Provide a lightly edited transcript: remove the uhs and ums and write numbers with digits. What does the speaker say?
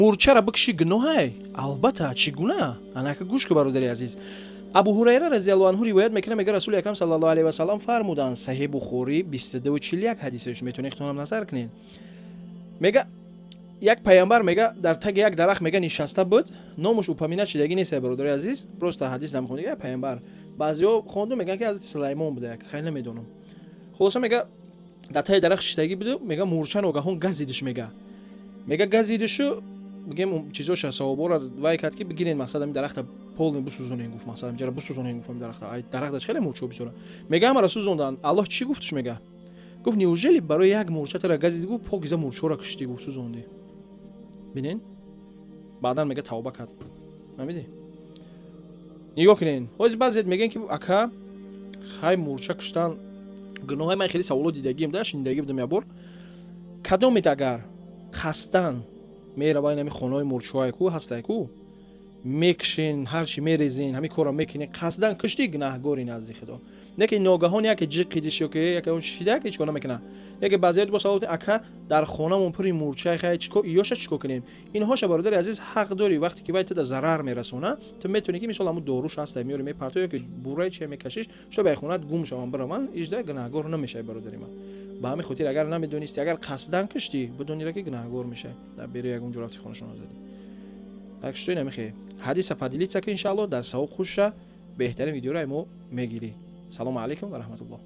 Мурчаро бикушӣ, гуноҳай? Албатта, чӣ гуна? Анака, гӯш ку, бародари азиз. Абу Ҳурайра разиаллоҳу анҳу ривоят мекунад, мега, Расули Акрам саллаллоҳу алайҳи васаллам фармуданд, Саҳеҳ Бухорӣ, 2241 ҳадисаш, метавонед худтонам назар кунед. Мега, як пайғамбар, мега, дар таги як дарахт, мега, нишаста буд. Номуш упоминать шидагӣ нест, бародари азиз, просто ҳадис намехонд. Як пайғамбар, баъзеҳо хонду, мегӯянд, ки ҳазрати Сулаймон буда, як хеле намедонам. Хулоса, мега, дар таги дарахт шиштагӣ буду, мега, мурча ногаҳон газидиш. Мега, газидишу, бигем, чизоша, савобора вай кард, ки бигирен, мақсад, ами дарахта полный бисӯзонен, гуфт. Мақсад, ҷара бисӯзонен, гуфт, ами дарахта. Ай дарахта хеле мурчаҳо бисёра. Мега, ҳамаро сӯзонданд. Аллоҳ чӣ гуфтш? Мега, гуфт: «Неужели барои як мурча тара газид?» Гуфт, «Покиза мурчаҳоро куштӣ», гуфт, «сӯзондӣ». Бинен, баъдан, мега, тавба кард. Фаҳмидӣ? Нигоҳ кунен, ҳозир баъзеят мегӯянд, ки ака, хай, мурча куштан гуноҳи? Ман хеле саволо дидагием да, шунидагӣ будам якбор. Кадомет агар қасдан мерава, ин ҳами хонаҳои мурчаҳое ку ҳастай ку, мекушен, ҳарчи мерезен, ҳамин корро мекунен, қасдан куштӣ, гунаҳгори назди Худо. Не ки ногаҳон яке ҷиқидиш ё ки яке шида, ҳеҷ кор намекунад. Яке баъзеят бо савол: «Ака, дар хонамон пури мурча, хай чико, иёша чико кунем?» Инҳоша, бародари азиз, ҳақ дорӣ. Вақте ки вай туда зарар мерасона, ту метавонӣ, ки мисол, ҳамун доруш ҳаста, меёри, мепартоӣ ё ки бураи чия мекашиш, шо ба хонат гум шаванд, бираванд, ижда гунаҳгор намешавӣ, бародари ман. Ба ҳамин хотир, агар намедонисти, агар қасдан куштӣ, бидонира, ки гунаҳгор мешавӣ. Дар бери ягон ҷо рафти, хонашонро задӣ. Так что инамихе ҳадиса поделиться ки, иншааллоҳ, дар савоб хуша, беҳтарин видеоро мо мегирӣ. Салому алайкум ва раҳматуллоҳ.